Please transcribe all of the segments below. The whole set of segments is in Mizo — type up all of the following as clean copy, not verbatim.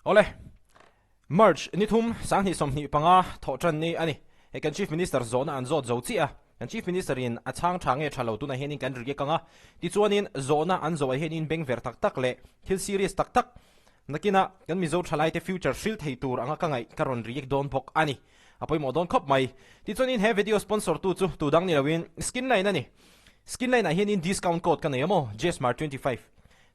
Awle, March ni thum 2025 thawh tan ni a ni. Hei kan Chief Minister zawhna an zawt zo chiah a, kan Chief Minister in a chhang tha nge tha lo tunah hianin kan ri kang a, tichuanin zawhna an zawh ah hianin beng ver tak tak leh thil serious tak tak nakina kan Mizo thalaite future hril thei tur anga ka ngaih ka rawn react dawn bawk a ni. A pawimawh dawn khawp mai. Tichuanin he video sponsor tu chu tu dang ni loin Skinline a ni. Skinline ah hianin discount code ka nei a maw, Jsmar 25.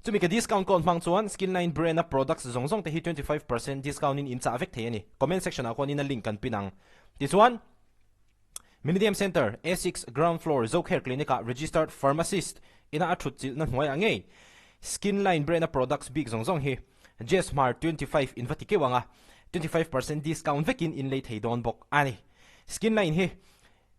Chumi ka discount code hmang chuan Skinline brand a products zawng zawng te hi 25% discount in in chah vek thei a ni. Comment section ah khuanin a link kan pin ang. Tichuan, Millennium Centre, A6, Ground Floor, Zocare Clinic ah registered pharmacist ina a thut chilhna hnuaiah ngei Skinline brand a products bik zawng zawng hi Jsmar 25 in va ti keuh ang a, 25% discount vekin in lei thei dawn bawk a ni. Skinline hi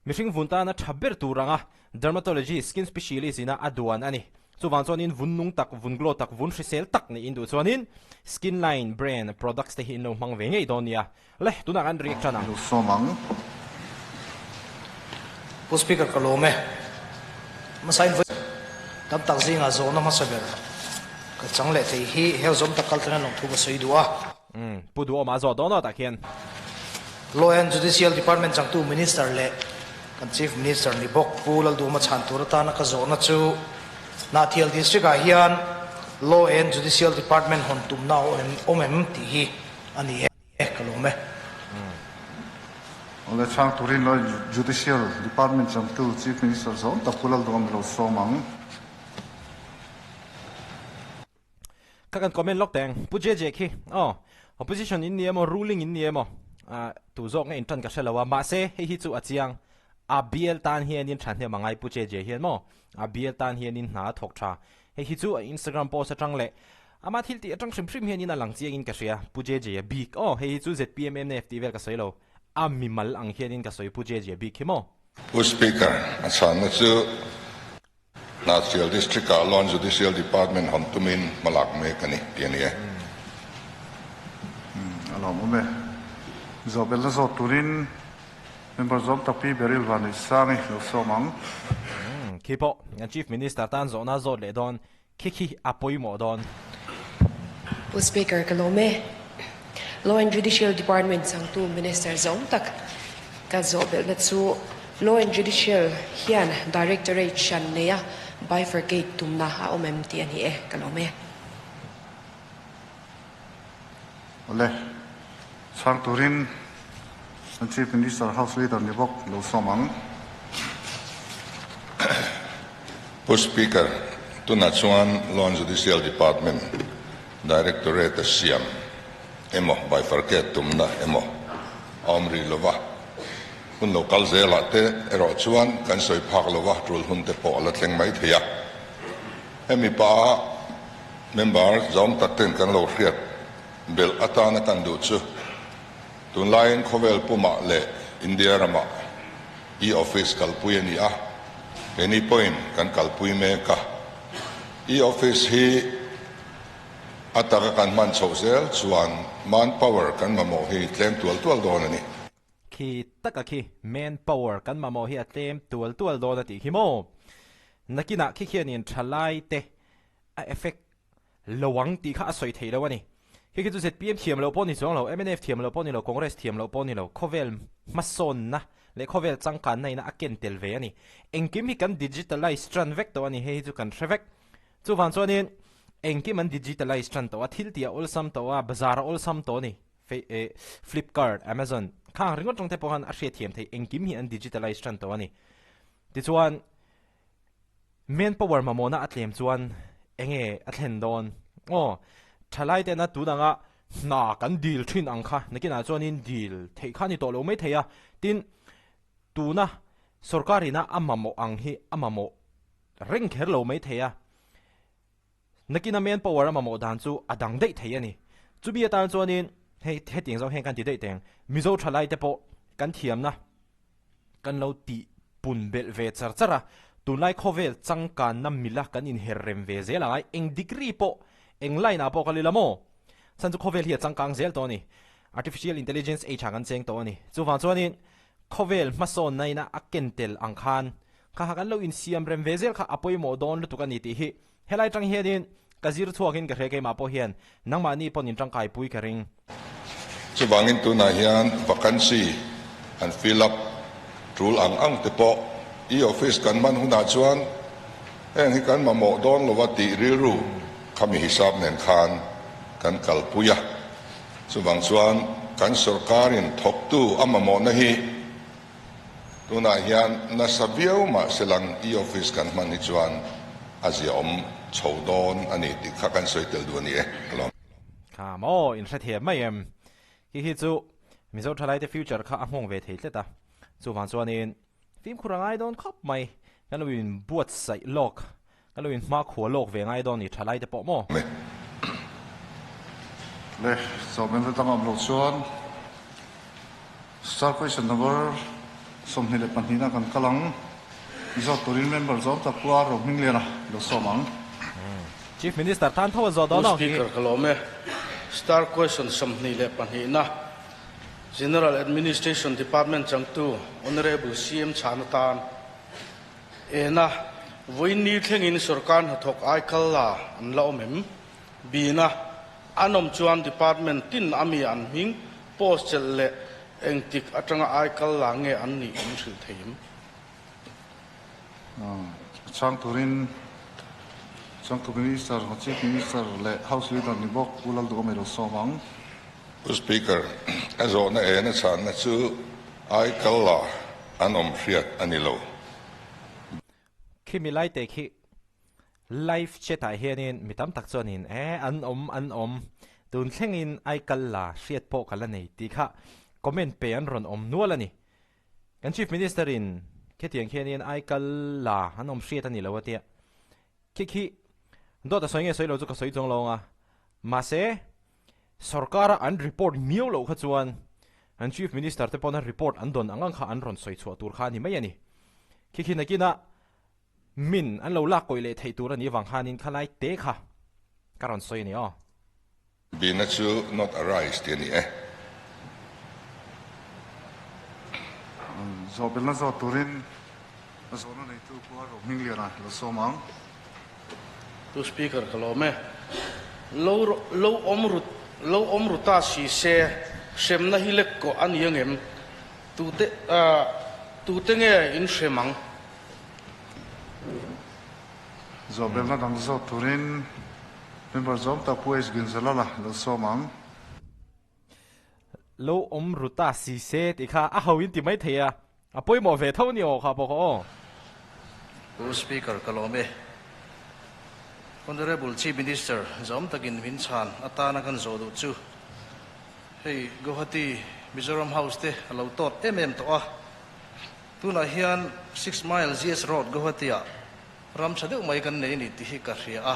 Mihring vun tana tha ber tur anga dermatology skin specialist ina a duan a ni. Chuvang chuanin vun nung tak, vun glow tak, vun hrisel tak nih in duh chuanin Skinline brand products te hi in lo hmang ve ngei dawn nia. Le, tunah kan react tan ang. Lo sawm ang. Pu Speaker ka lawm e. Hmasa in vawi tam tak zingah zawhna hmasa ber ka chang leh thei hi hel zawm tak kal thleng a lawmthu ka sawi duh a. Umm, Pu Duhawma zawh dawn awt ah khian. Law and Judicial Department changtu Minister leh kan Chief Minister ni bawk Pu Lalduhawma chhan tur atana ka zawhna chu Hnahthial District ah hian Law and Judicial Department hawn tumna a awm em tih hi a ni e, ka lawm e. Awle chhang turin Law and Judicial Department changtu Chief Minister zawm tak Pu Lalduhawma lo sawm ang. Ka kan comment lawk teng Pu JJ khi aw opposition in ni emaw ruling in ni emaw ah tu zawk nge in tan ka hre lo a mahse hei hi chu a chiang a bial tan hianin thahnem a ngai Pu JJ hian maw a bial tan hianin hna a thawk tha hei hi chu a Instagram post atang leh ama thil tih atang hrim hrim hianin a lang chiangin ka hria Pu JJ a bik aw hei hi chu zpm mnf tih vel ka sawi lo a mimal ang hianin ka sawi Pu JJ a bik hi maw. Pu Speaker, a chhanna chu Hnahthial District ah Law and Judicial Department hawn tumin hmalak mek a ni tih a ni e. A lawmawm e. Zawhbelna zawt turin Member zawm tak Pi Beryl Vanneihsangi lo sawm ang. Khi pawh kan Chief Minister tan zawhna zawt leh dawn khi khi a pawimawh dawn. Pu Speaker ka lawm e. Law and Judicial Department changtu Minister zawm tak ka zawhbelhna chu Law and Judicial hian Directorate hran neia bifurcate tumna a awm em tih a ni e, ka lawm e. Awle, chhang turin kan Chief Minister House Leader ni bawk lo sawm ang. Pu Speaker, tunah chuan Law and Judicial Department Directorate a siam emaw bifurcate tumna emaw a awm rih lova. Hun lo kal zelah te erawh chuan kan sawi phak lova tul hun te pawh a la thleng mai thei a. Hemi paha member zawng tak ten kan lo hriat belh atana kan duh chu tunlaiin khawvel pumah leh India ramah e-office kalpui a ni a, keini pawhin kan kalpui mek a. E-office hi a taka kan hman chhoh zel chuan manpower kan mamawh hi tlem tual tual dawn a ni. Khi taka khi man power kan mamawh hi a tlem tual tual dawn a tih khi maw? Nakinah khi khianin thalai te a effect lo ang tih kha a sawi thei lo a ni. Khi khi chu zpm thiam loh pawh ni chuang lo, mnf thiam loh pawh ni lo, Congress thiam loh pawh ni lo, khawvel hmasawnna leh khawvel changkanna ina a ken tel ve a ni. Engkim hi kan digitalize tan vek tawh a ni, hei hi chu kan hre vek. Chuvang chuanin engkim an digitalize tan tawh a, thil tih a awlsam tawh a, bazar a awlsam tawh a ni. Flipkart, Amazon khang ringawt tawng te pawh khan a hriatthiam theih engkim hi an digitalize tan tawh a ni. Tichuan manpower mamawhna a tlem chuan enge a thlen dawn? Aw, thalai tena tun anga hna kan dil thin ang kha nakinah chuanin dil theih kha a ni tawh lo mai thei a. Tin, tuna sorkarina a mamawh ang hi a mamawh reng kher lo mai thei a. Nakina manpower a mamawh dan chu a dang daih thei a ni. Chumi atan chuanin hei hetiang zawng hian kan ti daih teng, Mizo thalai te pawh kan thiamna kan lo tih pun belh ve char char a, tunlai khawvel changkanna mila kan inher rem ve zel ang a, eng degree pawh eng line ah pawh kal ila maw? Chhan chu khawvel hi a changkang zel tawh a ni. Artificial intelligence age ah kan cheng tawh a ni. Chuvang chuanin khawvel hmasawnna ina a ken tel ang khan kha kha kan lo insiam rem ve zel kha a pawimawh dawn lutuk a ni tih hi Helai tang hianin ka zir chhuakin ka hria keimah pawh hian nangmahni pawn in tangkai pui ka ring. Chuvangin tunah hian vacancy an fill up tul ang ang te pawh e-office kan hman hunah chuan heng hi kan mamawh dawn lova tih rilru khami hisap nen khan kan kalpui a. Chuvang chuan kan sorkarin thawktu a mamawhna hi Tunah hian nasa viau mah selang e-office kan hman hi chuan a ziaawm chho dawn a ni tih kha kan sawi tel duh a ni e. Ka lawm. Kha maw in hrethiam mai em? Khi hi chu Mizo thalaite future kha a nghawng ve thei tlet a, chuvang chuanin fimkhur a ngai dawn khawp mai, kan lo in buatsaih lawk, kan lo in hmakhua lawk ve ngai dawn ni thalaite pawh maw? Le, zawhmel atang awm loh chuan Star question number 22 na kan kal ang. Zawt turin member zawm tak Pu Aro Hmingliana lo sawm ang. Chief Minister tan tho a zawh dawn Pu ang hi. Speaker ka lawm e. Star question 22 na General Administration Department changtu Honourable CM Chhana tan ena vawiin thlengin sorkar hnathawk ai kal la an la awm em? Bina an awm chuan department tin ami an hming Post chelh leh engtik atanga ai kal la nge an nih min hrilh thei em? Chhang turin Changtu Minister, Chief Minister leh House Leader ni bawk Pu Lalduhawm ilo sawm ang. Pu Speaker, a zawhna ena chhanna chu ai kal la an awm hriat a ni lo. Khimi lai te khi Live chat ah hianin mi tam tak chuanin e an awm an awm tun thlengin ai kal la hriat pawh ka la nei tih kha comment pe an rawn awm nual a ni. Kan Chief Minister in khitiang khianin ai kal la an awm hriat a ni lo a tia. Khi khi dawt a sawi nge sawi lo chu ka sawi chuang lo ang a. Mahse sorkar a an report miau loh kha chuan an Chief Minister te pawn a report an dawn ang ang kha an rawn sawi chhuah tur kha a ni mai a ni. Khi khi nakinah Min an lo lak kawih leh theih tur a nih avang khanin khalai te kha ka rawn sawi a ni aw. Bina chu not arise tih a ni e. Zawhbelna zawt turin a zawhna neitu Pu Aro Hmingliana lo sawm ang. Pu Speaker ka lawm e. Lo lo awm rut lo awm ru ta si se hremna hi lek kawh a ni angem? Tute tute nge in hrem ang? Zawhbelna dang zawt turin member zawm tak Pu H. Ginzalala lo sawm ang. Lo awm ru ta si se tih kha a ho in ti mai thei a, a pawimawh ve tho ni aw kha pawh kha aw. Pu Speaker ka lawm e. Honourable Chief Minister zawm takin min chhan atana kan zawh duh chu hei Guwahati Mizoram House te a lo tawt em em tawh a. Tunah hian Six Mile GS Road Guwahati-ah ram tha deuh mai kan nei a ni tih hi ka hria a.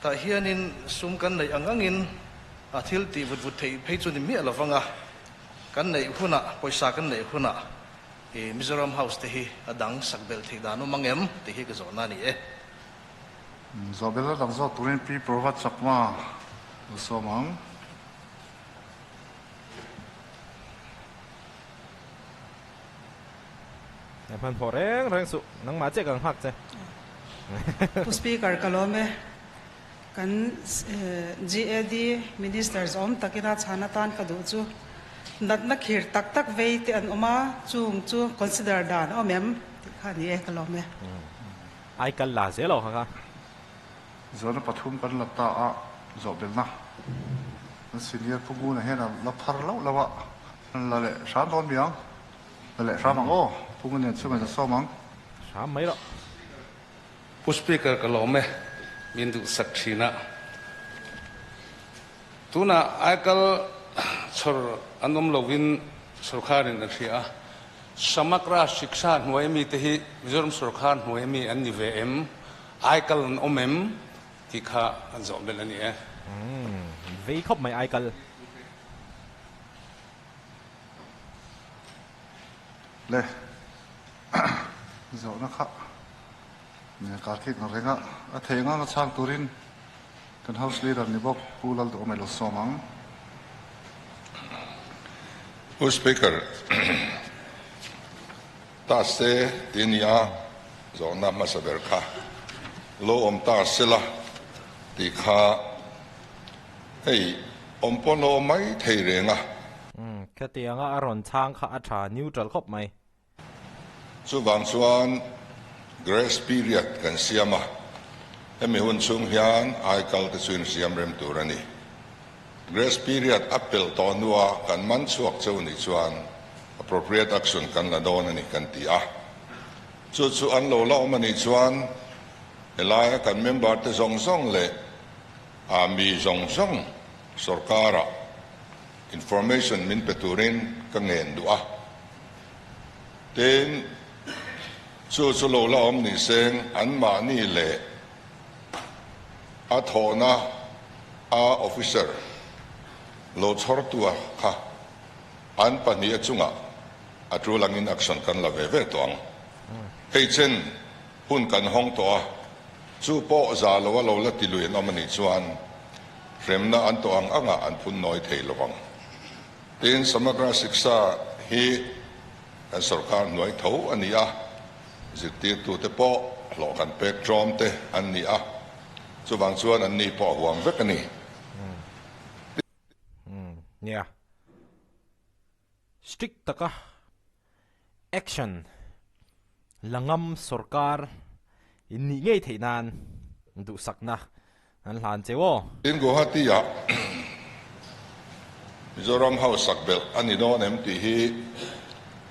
Tah hianin sum kan neih ang angin a thil tih vut vut theih phei chu ni miah lo vang a, kan neih hunah, pawisa kan neih hunah i Mizoram House te hi a dang sak belh theih dan awm ang em tih hi ka zawhna a ni e. Zawh belh a dang zawk turin Pi Provat Chakma lo sawm ang. He hmanhmawh reng reng suh, nangmah chiah kan nghak che. Pu Speaker ka lawm e. Kan GAD Minister zawm takin a chhan atan ka duh chu natna khir tak tak vei te an awm a, chung chu consider dan a awm em tih kha a ni e, ka lawm e. Ai kal la zel aw kha kha. Zawhna pathum kan la ta a, zawhbelna kan senior Pu Nguna hian a la phar loh loh a, la leh hram dawn mi ang, la leh hram ang aw, Pu Nguna hian chhungin a sawm ang. Hram mai rawh. Pu Speaker ka lawm e, min duhsak thin a. Tunah aikal chhawr an awm lovin sorkharin a hria a, Samagra Shiksha hnuai mite hi Mizoram sorkhar hnuai mi an ni ve em? Aikal an awm em? tih kha an zawh belh a ni e. Umm, vei khawp mai aikal. Le, zawhna kha nia Karthik ang renga a thei ngang a chhang turin kan House Leader ni bawk Pu Lalduhawm ilo sawm ang. Pu Speaker, Ta se ti nia zawhna hmasa ber kha lo awm ta se la. Tih kha hei awm pawn lo awm mai thei reng a. Umm khatianga a rawn chhang kha a tha neutral khawp mai. Chuvang chuan grace period kan siam a, hemi hun chhung hian aikal te chu insiam rem tur a ni. Grace period a pelh tawh hnua kan man chhuak cheu nih chuan appropriate action kan la dawn a ni kan ti a. Chu chu an lo la awm a nih chuan Helaia kan member te zawng zawng leh a mi zawng zawng sorkara information min pe turin ka ngen duh a. Tin, chu chu lo la awm ni seng anmahni leh a thawhna a officer lo chhawrtua kha an pahnih a chungah a tul angin action kan la ve ve tawh ang. Hei chen Hun kan hawng tawh a, chu pawh za lo a lo la ti lui an awm a nih chuan hremna an tawh ang angah an phun nawi thei lo vang. Tin, Samagra Shiksha hi kan sorkar hnuai tho a ni a, zirtirtute pawh hlawh kan pek tlawm te an ni a, chuvang chuan an ni pawh a huam vek a ni. Nia. Strict taka action la ngam sorkar in nih ngei theih nan duhsakna an hlan cheu aw. Tin, Guwahati ah Mizoram House sak belh a ni dawn em tih hi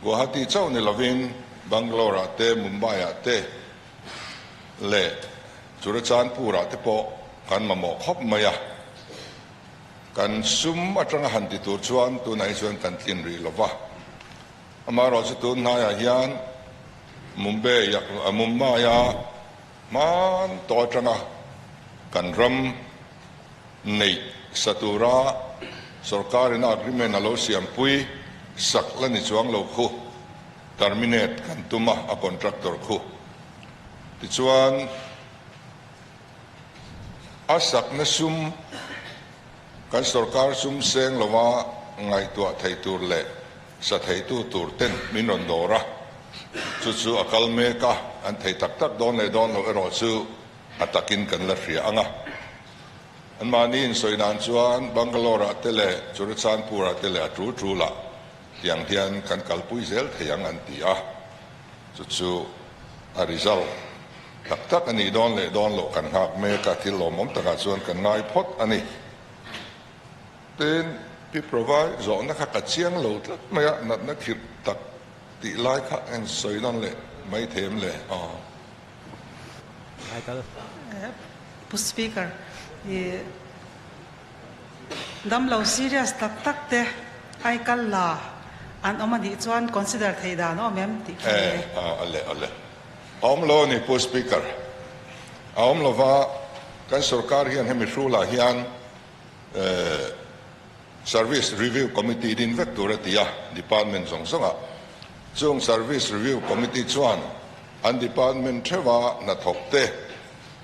Guwahati chauh ni lovin Bangalore ah te, Mumbai ah te leh Churachandpur ah te pawh kan mamawh khawp mai a. Kan sum atanga han ti tur chuan tunah hi chuan kan tlin rih lo va. Amaherawhchu tun hnaiah hian Mumbai Mumbai-a hman tawh atanga kan ram neih sa tura sorkarin a agreement a lo siampui sak la ni chuang lo khu terminate kan tum a, a contractor khu. Tichuan. A sakna sum kan sorkar sum seng lova ngaihtuah thei tur leh sa theitu tur ten min rawn dawr a, chu chu a kal mek a, an thei tak tak dawn leh dawn loh erawh chu a takin kan la hria ang a. Anmahni insawi nan chuan Bangalore-ah te leh Churachandpur-ah te leh a tul tulah tiang hian kan kalpui zel thei ang an ti a, chu chu a result tak tak a nih dawn leh dawn loh kan nghak mek a, thil lawmawm takah chuan kan ngai phawt a ni. Tin, Pi Provai zawhna kha ka chiang lo tlat mai a, natna khirh tak tih lai kha en sawi nawn leh mai thei em le? Aw. Ngai kal. Pu Speaker, i damlo serious tak tak te ai kal la an awm a nih chuan consider theih dan a awm em tih kha ni e. Aw ale ale. A awm lo a ni Pu Speaker. A awm lova kan sorkar hian hemi hrulah hian Service Review Committee din vek tur a ti a, department zawng zawngah. Chung Service Review Committee chuan an department theuha hnathawk te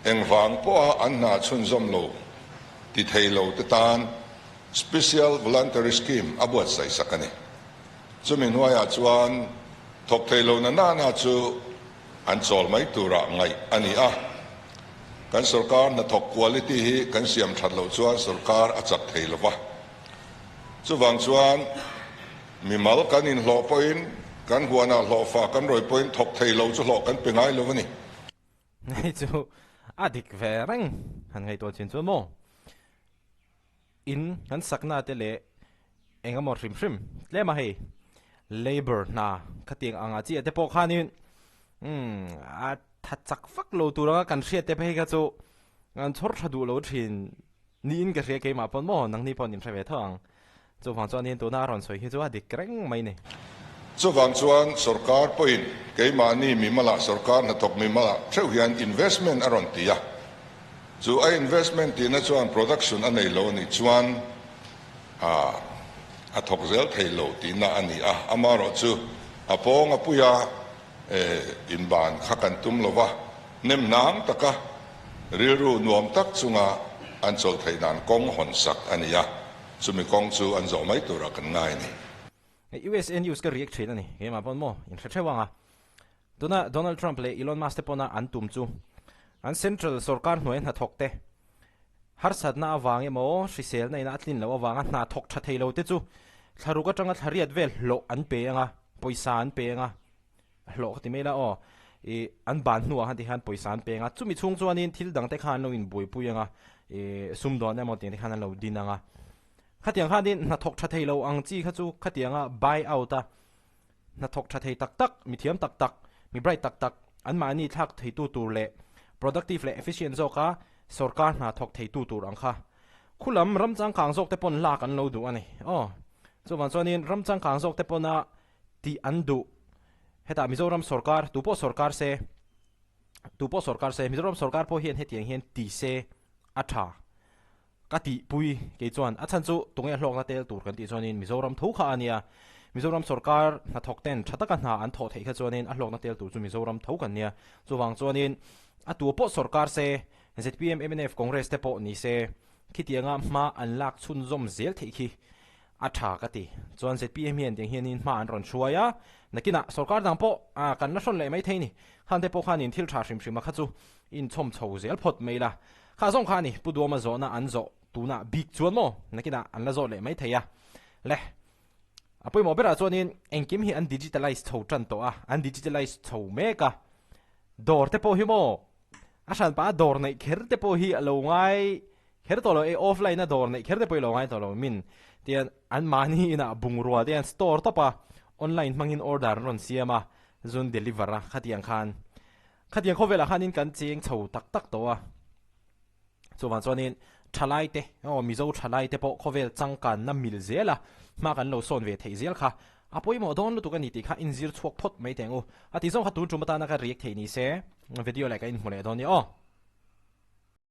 engvang pawha an hna chhunzawm lo ti thei lo te tan Special Voluntary Scheme a buatsaih sak a ni. Chumi hnuaiah chuan thawk thei lo na nana chu an chawl mai turah ngaih a ni a. Kan sorkar hnathawk quality hi kan siam that loh chuan sorkar a chak thei lo va. Chuvang chuan mimal kan inhlawh pawhin kan huanah hlawhfa kan rawi pawhin thawk thei lo chu hlawh kan pe ngai lo a ni. Hei chu a dik ve reng han ngaihtuah chin chuan maw? In kan sakna te leh eng emaw hrim hrim tlem a hei labour hna khatiang anga chiah te pawh khanin umm a tha chak vak lo tur anga kan hriat te phei kha chu an chhawr tha duh lo thin niin ka hria keimah pawn maw nangni pawh an inhre ve tho ang chuvang chuanin tuna a rawn sawi hi chu a dik reng mai ni. Chuvang chuan sorkar pawhin keimahni mimalah sorkar hnathawk mimalah theuh hian investment a rawn ti a. Chu a investment tihna chuan production a nei lo a nih chuan a thawk zel thei lo tihna a ni a, amaherawhchu a pawng a puia inban kha kan tum lo va, nem hnang taka rilru nuam tak chunga an chawlh theih dan kawng hawn sak a ni a, chumi kawng chu an zawh mai turah kan ngai a ni. USA News ka react thin a ni, keimah pawn maw inhre theuh ang a. Tuna Donald Trump leh Elon Musk te pawna an tum chu an central sorkar hnuai hnathawk te Harsatna avang emaw, hriselna ina a tlin loh avanga hna thawk tha thei lo te chu thlaruk atanga thlariat vel hlawh an pe ang a, pawisa an pe ang a, hlawh ka ti mai la aw, ih an ban hnuah khan tikhan pawisa an pe ang a, chumi chhung chuanin thil dang te khan an lo inbuaipui ang a, ih sumdawn emaw tiang te khan an lo din ang a. Khatiang khanin hna thawk tha thei lo ang chi kha chu khatianga buy out a, Hna thawk tha thei tak tak, mi thiam tak tak, mi bright tak tak, anmahni thlak theitu tur leh productive leh efficient zawka sorkar hna thawk theitu tur ang kha. Khulam ram changkang zawk te pawn lak an lo duh a ni. Aw. Chuvang chuanin ram changkang zawk te pawna tih an duh. Hetah Mizoram sorkar, tu pawh sorkar se, tu pawh sorkar se, Mizoram sorkar pawh hian hetiang hian ti se a tha. Ka tihpui kei chuan a chhan chu tunge hlawkna tel tur kan tih chuanin Mizoram tho kha a nia. Mizoram sorkar hnathawk ten tha taka hna an thawh theih kha chuanin a hlawkna tel tur chu Mizoram tho kan nia. Chuvang chuanin a tua pawh sorkar se, zpm, mnf, Congress te pawh ni se, khitianga hma an lak chhunzawm zel theih khi a tha ka ti. Chuan zpm hian tiang hianin hma an rawn hruai a, nakinah sorkar dang pawh kan la hrawn leh mai thei ni. Khan te pawh khanin thil tha hrim hrim a kha chu inchhawm chho zel phawt mai la. Kha zawng kha a ni, Pu Duama zawhna an zawh tunah bik chuan maw nakinah an la zawh leh mai thei a. Le, a pawimawh berah chuanin engkim hi an digitalize chho tan tawh a, an digitalize chho mek a. Dawr te pawh hi maw, a hranpa a dawr neih kher te pawh hi a lo ngai kher tawh lo, ei offline a dawr neih kher te pawh hi a lo ngai tawh lo min tian an mahni inah bungrua te an store tawp a, online hmangin order an rawn siam a, zun deliver a khatiang khan. Khatiang khawvelah khanin kan cheng chho tak tak tawh a, chuvang chuanin thalaite, aw Mizo thalaite pawh khawvel changkanna mil zel a, hma kan lo sawn ve theih zel kha a pawimawh dawn lutuk a ni tih kha inzir chhuak phawt mai teh ang u. A tih zawng kha tun tum atana ka riak theih ni se, video leh ka inhmu leh dawn nia aw.